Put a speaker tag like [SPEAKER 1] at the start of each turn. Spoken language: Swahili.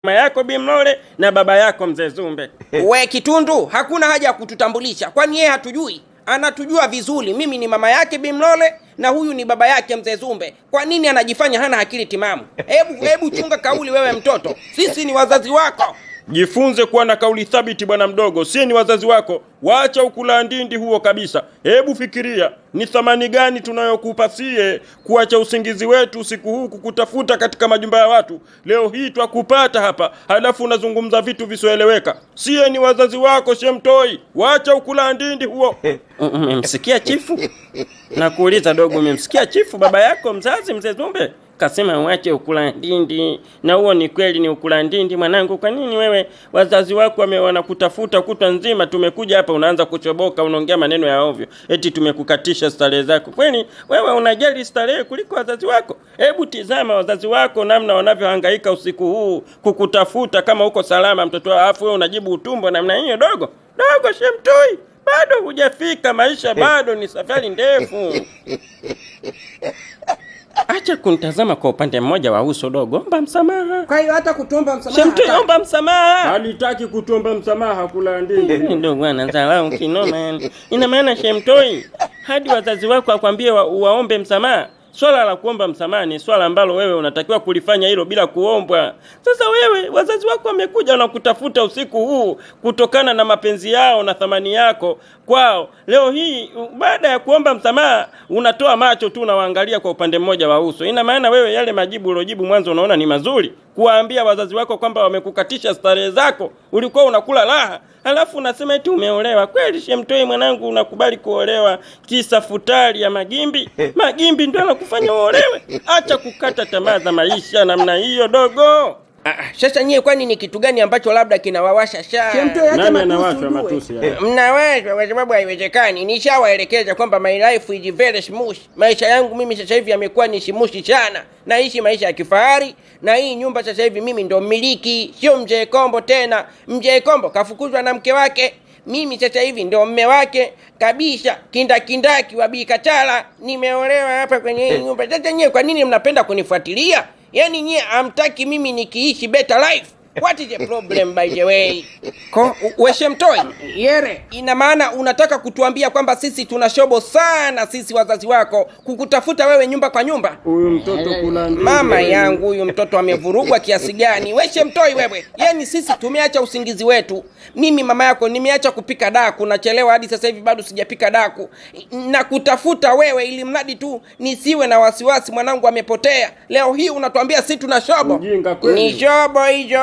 [SPEAKER 1] Mama yako Bimlole na baba yako mzee Zumbe.
[SPEAKER 2] We Kitundu, hakuna haja ya kututambulisha, kwani yeye hatujui? Anatujua vizuri. Mimi ni mama yake Bimlole na huyu ni baba yake mzee Zumbe. Kwa nini anajifanya hana akili timamu? Hebu chunga kauli wewe mtoto, sisi ni wazazi wako.
[SPEAKER 1] Jifunze kuwa na kauli thabiti bwana mdogo, sie ni wazazi wako. Wacha ukula ndindi huo kabisa. Hebu fikiria ni thamani gani tunayokupa sie kuacha usingizi wetu usiku huu kukutafuta katika majumba ya watu. Leo hii twakupata hapa, halafu unazungumza vitu visioeleweka. Sie ni wazazi wako, Shemtoi, wacha ukula ndindi huo. Umemsikia chifu? Nakuuliza dogo, umemsikia chifu baba yako mzazi mzee Zumbe? Kasema uache ukula ndindi, na huo ni kweli, ni ukula ndindi mwanangu. Kwa nini wewe wazazi wako wanakutafuta kutwa nzima, tumekuja hapa unaanza kuchoboka, unaongea maneno ya ovyo, eti tumekukatisha starehe zako. Kwani wewe unajali starehe kuliko wazazi wako? Hebu tizama wazazi wako namna wanavyohangaika usiku huu kukutafuta kama uko salama mtoto wao, afu wewe unajibu utumbo namna hiyo. Dogo dogo, Shemtoi, bado hujafika, maisha bado ni safari ndefu. Acha kunitazama kwa upande mmoja wa uso dogo, omba msamaha.
[SPEAKER 2] Kwa hiyo hata kutuomba msamaha
[SPEAKER 1] Shemtoi,
[SPEAKER 2] hataki.
[SPEAKER 1] omba msamaha.
[SPEAKER 3] Halitaki kutuomba msamaha kula ndindi.
[SPEAKER 1] Ndogo anadharau kinoma yani. Ina maana Shemtoi, hadi wazazi wako akwambie waombe msamaha. Swala la kuomba msamaha ni swala ambalo wewe unatakiwa kulifanya hilo bila kuombwa. Sasa wewe wazazi wako wamekuja wanakutafuta usiku huu kutokana na mapenzi yao na thamani yako kwao. Leo hii baada ya kuomba msamaha unatoa macho tu unawaangalia kwa upande mmoja wa uso. Ina maana wewe yale majibu uliojibu mwanzo unaona ni mazuri. Kuwaambia wazazi wako kwamba wamekukatisha starehe zako, ulikuwa unakula raha, halafu unasema eti umeolewa. Kweli Shemtoi mwanangu, unakubali kuolewa kisa futari ya magimbi? Magimbi ndio anakufanya uolewe? Acha kukata tamaa za maisha namna hiyo dogo.
[SPEAKER 2] Sasa nyie kwani ni kitu gani ambacho labda kinawawasha sha?
[SPEAKER 4] Shemtoi, acha
[SPEAKER 3] Nani
[SPEAKER 4] matusi
[SPEAKER 3] anawashwa
[SPEAKER 4] ujue.
[SPEAKER 3] matusi haya?
[SPEAKER 2] Mnawashwa kwa sababu haiwezekani. Nishawaelekeza kwamba my life is very smooth. Maisha yangu mimi sasa hivi yamekuwa ni smooth sana. Naishi maisha ya kifahari na hii nyumba sasa hivi mimi ndo mmiliki, sio mzee Kombo tena. Mzee Kombo kafukuzwa na mke wake. Mimi sasa hivi ndo mme wake kabisa, kindakindaki wa Bi Kachala. Nimeolewa hapa kwenye hii nyumba. Sasa nyie kwa nini mnapenda kunifuatilia? Yaani nyie hamtaki mimi nikiishi better life. What is the problem by the way? Ko, we Shemtoi,
[SPEAKER 4] Yere.
[SPEAKER 2] ina maana unataka kutuambia kwamba sisi tuna shobo sana sisi wazazi wako kukutafuta wewe nyumba kwa nyumba?
[SPEAKER 3] Huyu mtoto kula ndindi.
[SPEAKER 2] Mama yangu huyu mtoto amevurugwa kiasi gani? We Shemtoi wewe. Yaani sisi tumeacha usingizi wetu. Mimi mama yako nimeacha kupika daku, nachelewa hadi sasa hivi bado sijapika daku. Na kutafuta wewe ili mradi tu nisiwe na wasiwasi mwanangu amepotea. Leo hii unatuambia sisi tuna shobo.
[SPEAKER 3] Mjinga kweli.
[SPEAKER 2] Ni shobo hizo.